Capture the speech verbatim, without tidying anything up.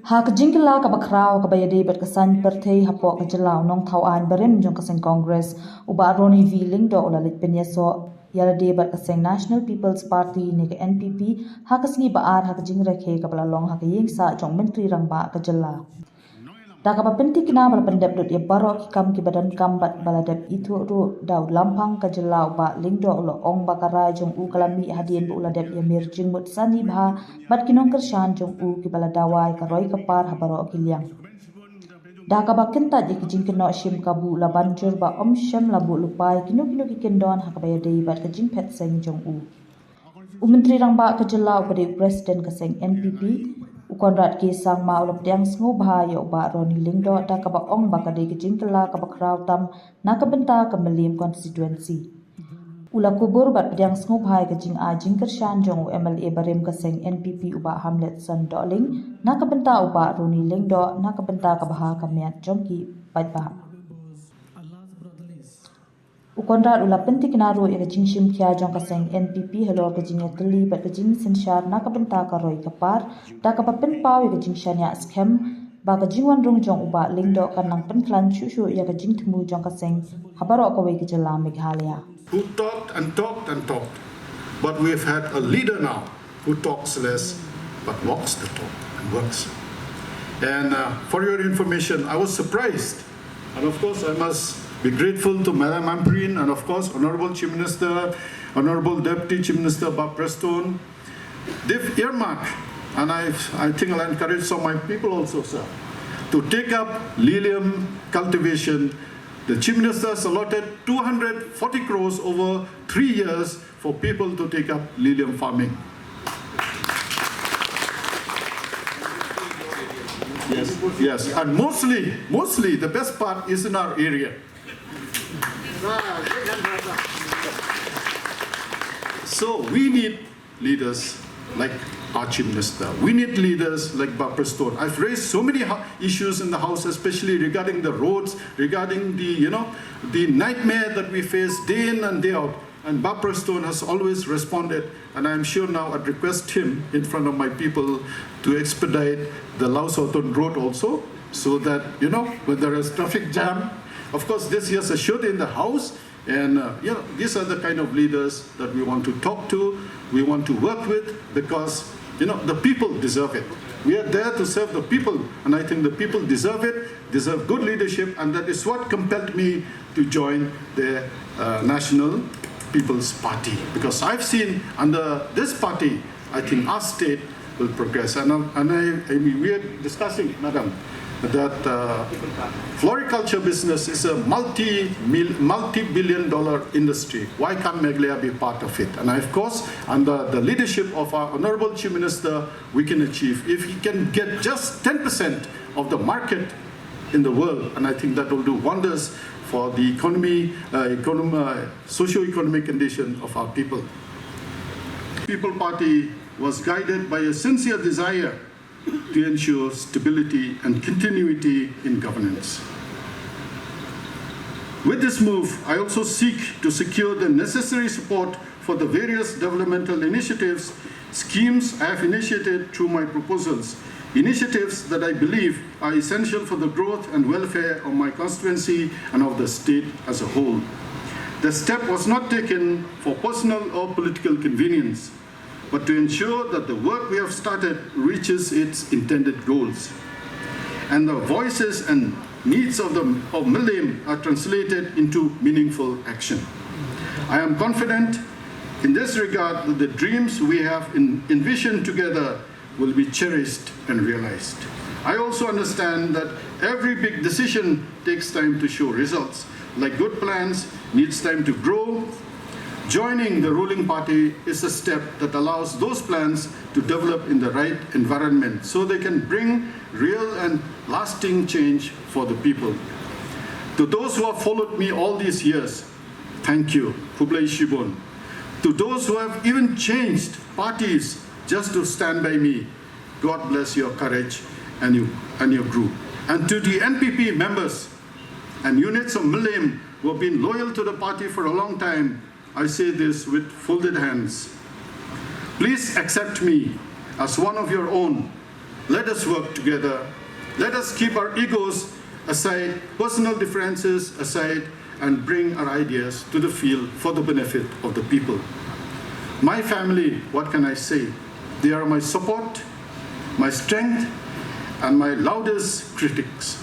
Ha ka jingkylla kaba khraw kaba ïadei bad ka saiñ pyrthei hapoh ka jylla, u nongthaw aiñ barim jong ka seng Congress, u Bah Ronnie V Lyngdoh, u la leit pynïasoh ïalade bad ka seng National People's Party ne ka N P P ha ka sngi Ba-ar ha ka jingrakhe kaba la long ha ka ïing sah jong u Myntri Rangbah ka jylla. Da kaba pyntikna ba la pyndep lut ïa baroh ki kam kiba donkam bad ba la dep ithuh ruh da u Lampang ka jylla, u Bah Lyngdoh u la ong ba ka rai jong u ka la mih hadien ba u la dep ïamir jingmut sani bha bad ki nongkyrshan jong u kiba la dawa ïa ka roi ka par ha baroh ki liang. Da kaba kyntait ïa ki jingkynnoh shim kabu, u la ban jur ba ym shym la buh lypa ïa kino kino ki kyndon ha kaba ïadei bad ka jingphet seng jong u. U Myntri Rangbah ka jylla uba dei u President ka seng N P P, u Conrad K Sangma, u la pdiang sngewbha ïa u Bah Ronnie Lyngdoh da kaba ong ba ka dei ka jingkylla kaba khraw tam na ka bynta ka Mylliem constituency. U la kubur bad pdiang sngewbha ïa ka jingai jingkyrshan jong u M L A barim ka seng N P P, u Bah Hamletson Dohling, na ka bynta u Bah Ronnie Lyngdoh, na ka bynta ka bha ka miat jong ki paidbah. U Conrad u la pyntikna ruh ïa ka jingshim khia jong ka seng N P P halor ka jingïatylli bad ka jingsynshar na ka bynta ka roi ka par, da kaba pynpaw ïa ka jingshaniah skhem ba ka jingwan rung jong u Bah Lyngdoh kan nang pynkhlaiñ shuh shuh ïa ka jingthmu jong ka seng ha baroh kawei ka jylla Meghalaya. Who talked and talked and talked. But we've had a leader now who talks less but walks the talk and works. And uh, for your information, I was surprised. And of course, I must be grateful to Madam Ampareen and of course, Honorable Chief Minister, Honorable Deputy Chief Minister Bah Prestone. They've earmarked, and I, I think I'll encourage some of my people also, sir, to take up lilium cultivation. The Chief Minister has allotted two hundred forty crores over three years for people to take up lilium farming. Yes, yes, and mostly, mostly the best part is in our area. So we need leaders like our Chief Minister. We need leaders like Bah Prestone. I've raised so many issues in the House, especially regarding the roads, regarding the, you know, the nightmare that we face day in and day out. And Bah Prestone has always responded, and I'm sure now I'd request him in front of my people to expedite the Lausotun Road also, so that, you know, when there is traffic jam, of course, this year's a shoot in the House, and uh, you know, these are the kind of leaders that we want to talk to, we want to work with, because you know, the people deserve it. We are there to serve the people, and I think the people deserve it, deserve good leadership, and that is what compelled me to join the uh, National People's Party, because I've seen under this party, I think our state will progress. And, um, and I, I mean, we are discussing, madam, that uh, floriculture business is a multi multi billion dollar industry. Why can't Meghalaya be part of it? And of course, under the leadership of our Honorable Chief Minister, we can achieve. If he can get just ten percent of the market in the world, and I think that will do wonders for the economy, uh, economy uh, socio-economic condition of our people. People Party was guided by a sincere desire to ensure stability and continuity in governance. With this move, I also seek to secure the necessary support for the various developmental initiatives, schemes I have initiated through my proposals, initiatives that I believe are essential for the growth and welfare of my constituency and of the state as a whole. The step was not taken for personal or political convenience, but to ensure that the work we have started reaches its intended goals, and the voices and needs of the of Mylliem are translated into meaningful action. I am confident in this regard that the dreams we have envisioned together will be cherished and realized. I also understand that every big decision takes time to show results. Like good plans, needs time to grow. Joining the ruling party is a step that allows those plans to develop in the right environment so they can bring real and lasting change for the people. To those who have followed me all these years, thank you. Khublei shibun. To those who have even changed parties just to stand by me, God bless your courage and, you, and your group. And to the N P P members and units of Mylliem who have been loyal to the party for a long time, I say this with folded hands. Please accept me as one of your own Let us work together. Let us keep our egos aside, personal differences aside, and bring our ideas to the field for the benefit of the people. My family, what can I say? They are my support, my strength, and my loudest critics.